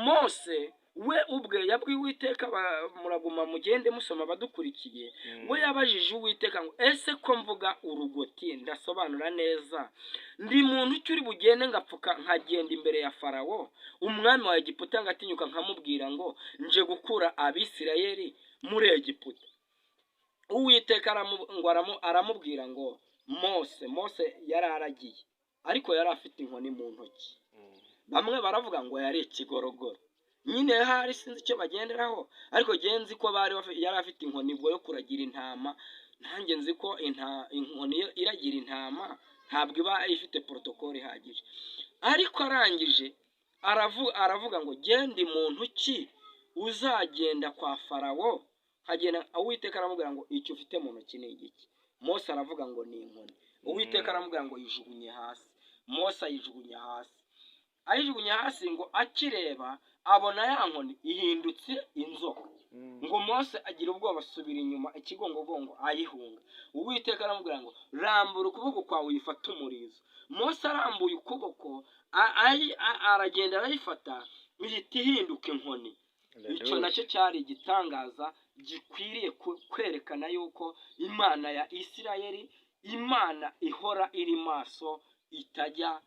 Mose we ubwe yabwiye Uwiteka, muraguma mugende musoma abadukurikiye, we yabajije Uwiteka ngo: "Ese ko mvuga urugoti, ndasobanura neza, ndi muntu ki uri bugende ngapfuka nkagenda imbere ya Farawo, umwami wa Egiputa, ngatinyuka nkamubwira ngo nje gukura Abisirayeli muri Egiputa?" Uwiteka ngo aramubwira ngo: "Mose." Mose yari aragiye, ariko yari afite inkoni mu ntoki. Bamwe baravuga ngo yari ikigorogoro nyine, hari sinzi icyo bagenderaho, ariko njye nzi ko bari yari afite inkoni ubwo yo kuragira intama. Nanjye nzi ko inkoni yo iragira intama ntabwo iba ifite protocole ihagije. Ariko arangije aravuga ngo: "Genda, muntu ki uzagenda kwa Farawo nkagenda?" Uwiteka aramubwira ngo: "Icyo ufite mu ntoki ni igiki?" Mose aravuga ngo: "Ni inkoni." Uwiteka aramubwira ngo: "Yijugunye hasi." Mose ayijugunya hasi. Ayijugunya hasi, ngo akireba abona ya nkoni ihindutse inzoka. Ngo Mose agira ubwoba, asubira inyuma ikigongogongo, ayihunga. Uwiteka aramubwira ngo: "Rambura ukuboko kwawe uyifate umurizo." Mose arambuye ukuboko, aragenda arayifata, ihita ihinduka inkoni. Icyo nacyo cyari igitangaza gikwiriye kwerekana yuko Imana ya Isirayeli, Imana ihora iri maso, itajya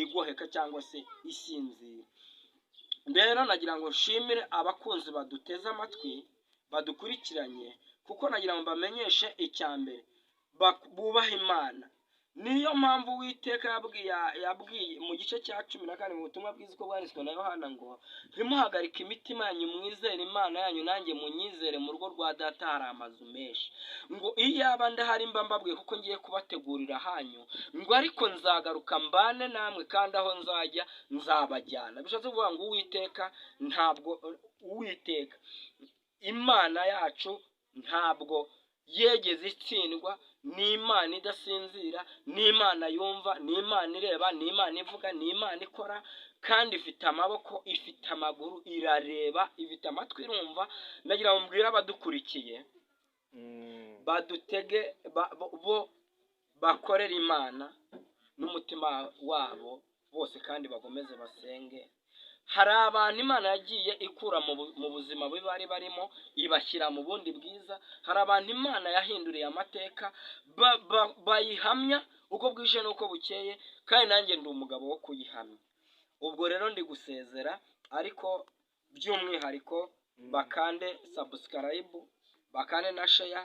igoheka cyangwa se isinzira. Rero nagira ngo nshimire abakunzi baduteze amatwi, badukurikiranye, kuko nagira ngo mbamenyeshe icya mbere: bubahe Imana. Niyo mpamvu Uwiteka yabwiye mu gice cya 14 mu butumwa bwiza uko bwanditswe na Yohana ngo: "Ntimuhagarike imitima yanyu, mwizere Imana yanyu, nanjye munyizere. Mu rugo rwa Data hari amazu menshi." Ngo: "Iyaba ndahari mba mbabwiye, kuko ngiye kubategurira hanyu." Ngo: "Ariko nzagaruka mbane namwe, kandi aho nzajya nzabajyana." Bishatse kuvuga ngo Uwiteka, ntabwo Uwiteka Imana yacu ntabwo yegeze itsindwa. Ni Imana idasinzira, ni Imana yumva, ni Imana ireba, ni Imana ivuga, ni Imana ikora, kandi ifite amaboko, ifite amaguru, irareba, ifite amatwi, irumva. Ndagira ngo mbwire abadukurikiye badutege bo bakorera Imana n'umutima wabo bose, kandi bakomeze basenge. Hari abantu Imana yagiye ikura mu buzima bubi bari barimo, ibashyira mu bundi bwiza. Hari abantu Imana yahinduriye amateka, bayihamya uko bwije n'uko bukeye, kandi nanjye ndi umugabo wo kuyihamya. Ubwo rero ndi gusezera, ariko by'umwihariko bakande subscribe, bakande na share,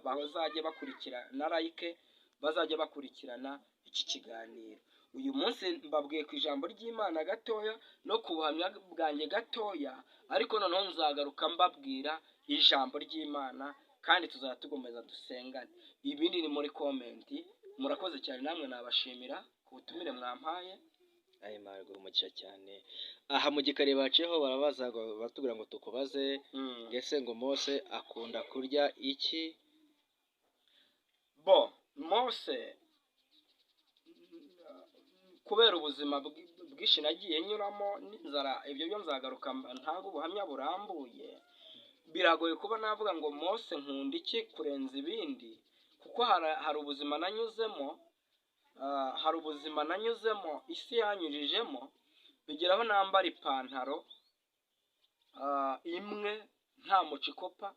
bazajye bakurikira na like, bazajya bakurikirana iki kiganiro. Uyu munsi mbabwiye ku ijambo ry'Imana gatoya no ku buhamya bwanjye gatoya, ariko noneho nzagaruka mbabwira ijambo ry'Imana, kandi tuzajya tugomeza dusengane. Ibindi ni muri comment. Murakoze cyane, namwe nabashimira ku butumire mwampaye. Ayo Imana umugisha cyane. Aha mu gikari baciyeho barabaza ngo, baratubwira ngo tukubaze ngese ngo Mose akunda kurya iki? Bo Mose, kubera ubuzima bwinshi nagiye nyuramo n'inzara, ibyo byo nzagaruka ntabwo ubuhamya burambuye. Biragoye kuba navuga ngo Mose nkunda iki kurenza ibindi, kuko hari ubuzima nanyuzemo, hari ubuzima nanyuzemo, isi yanyujijemo, bigeraho nambara ipantaro imwe nta mucikopa,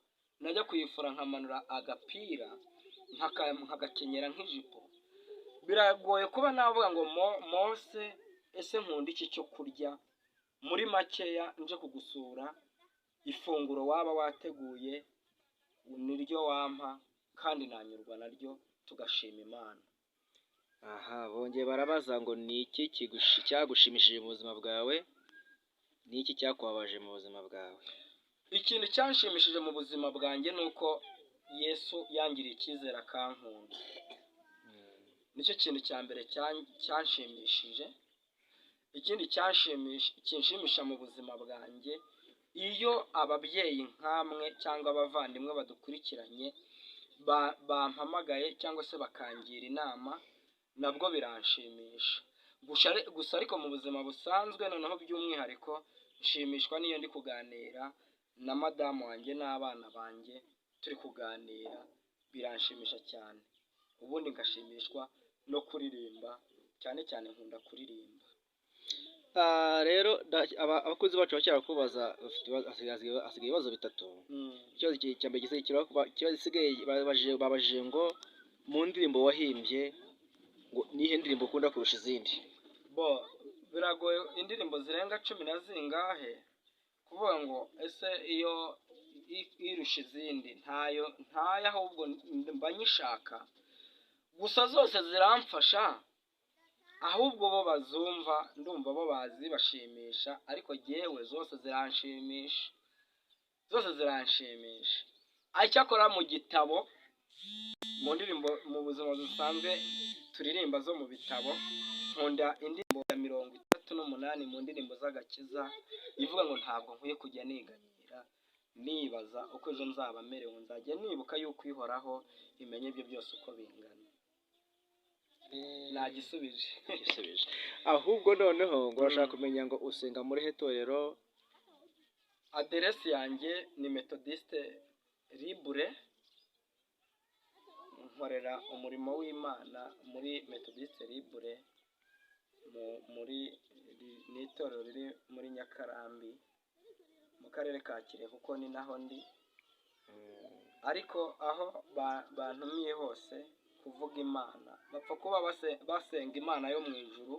najya kuyifura nkamanura agapira nkagakenyera nk'ijipo. Biragoye kuba navuga ngo Mose ese nkunda iki cyo kurya. Muri makeya, nje kugusura, ifunguro waba wateguye niryo wampa, kandi nanyurwa naryo, tugashima Imana. Aha bongeye barabaza ngo ni iki cyagushimishije mu buzima bwawe, ni iki cyakubabaje mu buzima bwawe? Ikintu cyanshimishije mu buzima bwanjye ni uko Yesu yangiriye icyizere akankunda. Nicyo kintu cya mbere cyanshimishije. Ikindi kinshimisha mu buzima bwanjye, iyo ababyeyi nkamwe cyangwa abavandimwe badukurikiranye bampamagaye cyangwa se bakangira inama, nabwo biranshimisha. Gusa ariko mu buzima busanzwe noneho by'umwihariko nshimishwa n'iyo ndi kuganira na madamu wanjye n'abana banjye, turi kuganira, biranshimisha cyane. Ubundi ngashimishwa no kuririmba, cyane cyane nkunda kuririmba. Rero abakozi bacu bacyarakubaza bafite hasigaye ibibazo bitatu. Ikibazo cya mbere ikibazo gisigaye babajije ngo mu ndirimbo wahimbye ngo nihe ndirimbo ukunda kurusha izindi? Bo biragoye, indirimbo zirenga 10 na zingahe kuvuga ngo ese iyo irusha izindi, ntayo ntayo, ahubwo mba nyishaka gusa, zose ziramfasha, ahubwo bo bazumva ndumva bo bazi bashimisha, ariko jyewe zose ziranshimisha, zose ziranshimisha. Icyakora mu gitabo, mu ndirimbo mu buzima busanzwe turirimba zo mu bitabo, nkunda indirimbo ya 68 mu ndirimbo z'agakiza, ivuga ngo ntabwo nkwiye kujya niganyira nibaza uko ejo nzaba merewe, nzajya nibuka yuko ihoraho imenye ibyo byose uko bingana. Nagisubije. Gisubije. Ahubwo noneho ngo urashaka kumenya ngo usenga muri he torero? Aderesi yanjye ni Methodiste Libre, nkorera umurimo w'Imana muri Methodiste Libre, muri ni itorero riri muri Nyakarambi mu karere ka Kirehe, kuko ni naho ndi, ariko aho bantumiye hose kuvuga Imana, bapfa kuba basenga Imana yo mu ijuru,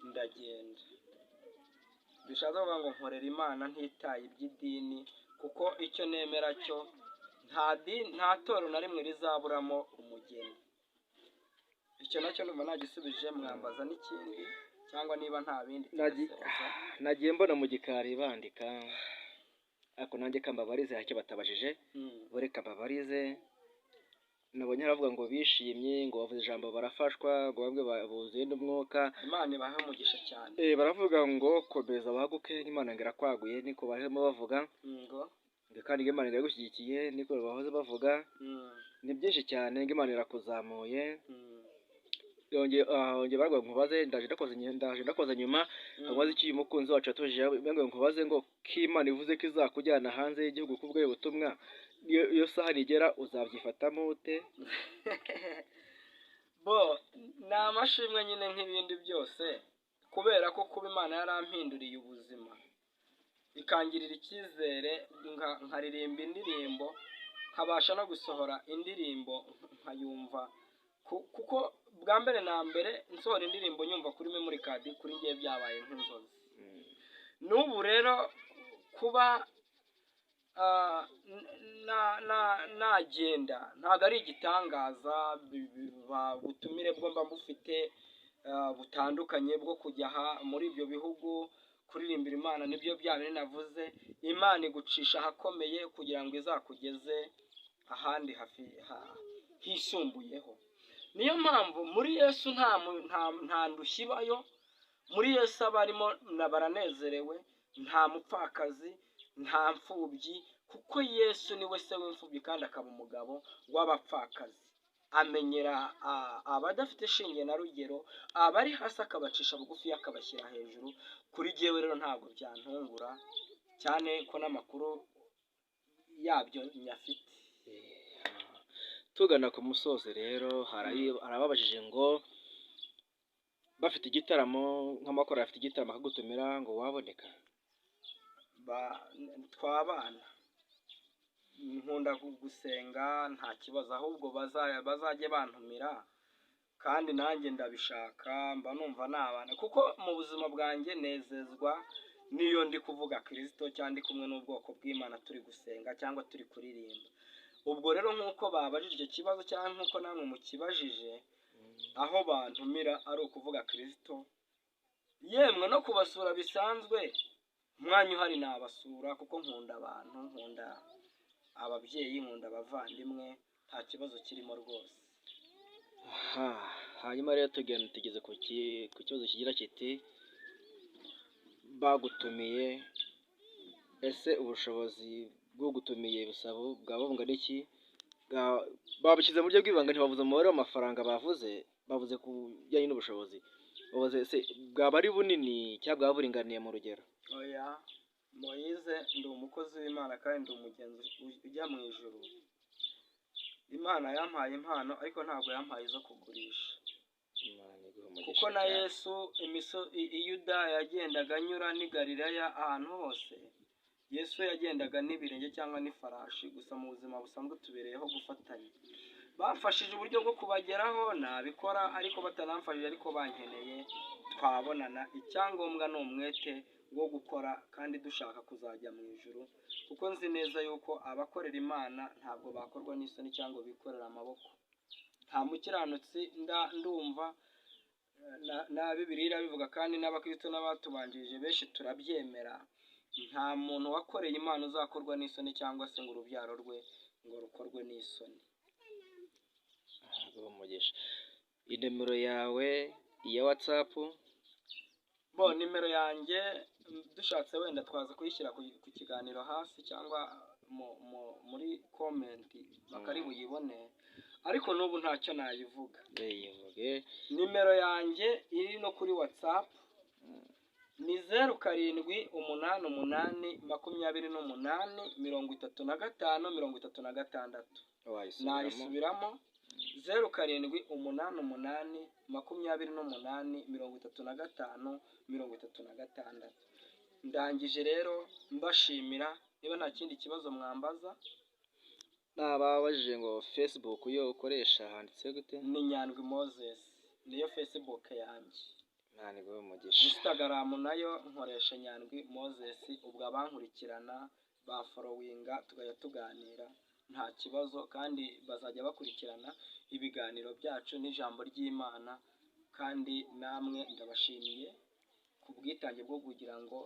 ndagenda. Bishatse kuvuga ngo nkorera Imana ntitaye iby'idini, kuko icyo nemera cyo nta torero na rimwe rizaburamo umugeni. Icyo nacyo ndumva nagisubije, mwambaza n'ikindi cyangwa niba nta bindi tugasoza. Nagiye mbona mu gikari bandika, ariko nanjye kambabarize hake batabajije. Bore kambabarize, nabonye haravuga ngo bishimye, ngo bavuze ijambo barafashwa, ngo bamwe buzuye n'umwuka. Imana ibahe umugisha cyane. Baravuga ngo komeza waguke, Imana ngo irakwaguye, niko barimo bavuga. Ngo ngo kandi Imana iragushyigikiye, niko bahoze bavuga. Ni byinshi cyane, ngo Imana irakuzamuye. Yongeye baravuga ngo nkubaze, ndaje ndakoze nyuma, nkubaze icyo uyu mukunzi wacu yatubajije, ngo nkubaze ngo ko Imana ivuze ko izakujyana hanze y'igihugu kubw'ubu butumwa, iyo saha nigera uzabyifatamo ute? Bo ni amashimwe nyine nk'ibindi byose, kubera ko kuba Imana yarampinduriye ubuzima ikangirira icyizere, nkaririmba indirimbo, nkabasha no gusohora indirimbo nkayumva, kuko bwa mbere na mbere nsohora indirimbo nyumva kuri memory card, kuri ngiye byabaye nk'inzozi. N'ubu rero kuba nagenda ntabwo ari igitangaza, butumire bwo mba bufite butandukanye bwo kujya muri ibyo bihugu kuririmbira Imana, nibyo bya bindi navuze, Imana igucisha ahakomeye kugira ngo izakugeze ahandi hisumbuyeho. Niyo mpamvu muri Yesu nta ndushyi ibayo, muri Yesu abarimo baranezerewe, nta mupfakazi, nta mfubyi, kuko Yesu niwe se w'imfubyi kandi akaba umugabo w'abapfakazi. Amenyera abadafite shinge na rugero, abari hasi akabacisha bugufi akabashyira hejuru. Kuri jyewe rero ntabwo byantungura cyane ko n'amakuru yabyo nyafite. Tugana ku musozo rero, hari ababajije ngo bafite igitaramo, nk'amakoro afite igitaramo akagutumira ngo waboneka? Twabana, nkunda gusenga, nta kibazo, ahubwo bazajye bantumira, kandi nanjye ndabishaka, mba numva nabana, kuko mu buzima bwanjye nezezwa n'iyo ndi kuvuga Kirisito cyangwa ndi kumwe n'ubwoko bw'Imana turi gusenga cyangwa turi kuririmba. Ubwo rero nk'uko babajije icyo kibazo cyangwa nk'uko namwe mukibajije, aho bantumira ari ukuvuga Kirisito, yemwe no kubasura bisanzwe, umwanya uhari nabasura, kuko nkunda abantu, nkunda ababyeyi, nkunda abavandimwe, nta kibazo kirimo rwose. Hanyuma rero tugeze ku kibazo kigira kiti bagutumiye, ese ubushobozi bw'ugutumiye busaba bwaba bungana iki? Babishyize mu buryo bw'ibanga, ntibavuze umubare w'amafaranga, bavuze ku bijyanye n'ubushobozi, bavuze ese bwaba ari bunini cyangwa bwaba buringaniye mu rugero? Oya Moyize, ndi umukozi w'Imana kandi ndi umugenzi ujya mu ijuru. Imana yampaye impano, ariko ntabwo yampaye izo kugurisha. Imana iguhe umugisha Kuko na cyane. Yesu i Yudaya yagendaga anyura n'i Galilaya, ahantu hose Yesu yagendaga n'ibirenge cyangwa n'ifarashi. Gusa mu buzima busanzwe tubereyeho gufatanya. Bamfashije uburyo bwo kubageraho nabikora, ariko batanamfashije, ariko bankeneye twabonana. Icyangombwa ni umwete wo gukora kandi dushaka kuzajya mu ijuru, kuko nzi neza yuko abakorera Imana ntabwo bakorwa n'isoni cyangwa bikorera amaboko. Nta mukiranutsi ndumva na Bibiliya irabivuga, kandi n'abakristo n'abatubanjirije benshi turabyemera. Nta muntu wakoreye Imana uzakorwa n'isoni cyangwa se ngo urubyaro rwe ngo rukorwe n'isoni. Iguhe umugisha. Inimero yawe iya WhatsApp? Bo, nimero yanjye dushatse wenda twaza kuyishyira ku kiganiro hasi cyangwa muri comment bakari buyibone, ariko n'ubu ntacyo nayivuga. Yivuge. Nimero yanjye iri no kuri WhatsApp ni 0788 28 35 36. Wayisubiramo? Nayisubiramo: 0788 28 35 36. Ndangije rero mbashimira. Niba nta kindi kibazo mwambaza. Nababajije ngo Facebook yo ukoresha handitse gute? Ni Nyandwi Moses, niyo Facebook yanjye. Imana iguhe umugisha. Instagram nayo nkoresha Nyandwi Moses. Ubwo abankurikirana bafollowinga, tukajya tuganira nta kibazo, kandi bazajya bakurikirana ibiganiro byacu n'ijambo ry'Imana. Kandi namwe ndabashimiye ku bwitange bwo kugira ngo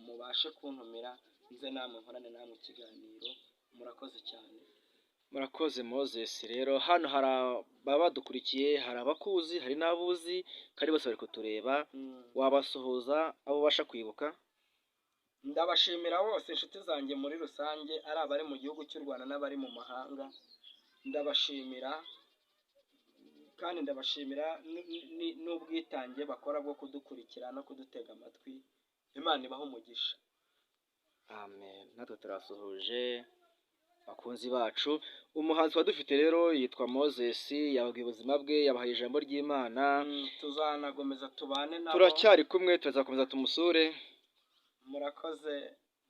mubashe kuntumira nze namwe nkorane namwe ikiganiro. Murakoze cyane. Murakoze Moses. Rero hano hari ababa badukurikiye, hari abakuzi, hari n'abuzi, kandi bose bari kutureba. Wabasuhuza abo ubasha kwibuka? Ndabashimira bose, inshuti zanjye muri rusange, ari abari mu gihugu cy'u Rwanda n'abari mu mahanga, ndabashimira. Kandi ndabashimira n'ubwitange bakora bwo kudukurikira no kudutega amatwi. Imana ibahe umugisha. Amen. Natwe turasuhuje bakunzi bacu. Umuhanzi tuba dufite rero yitwa Moses, yababwiye ubuzima bwe, yabahaye ijambo ry'Imana. Tuzanakomeza tubane nabo. Turacyari kumwe, tuzakomeza tumusure. Murakoze,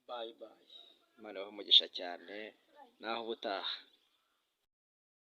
bye bye. Imana ibahe umugisha cyane, naho ubutaha.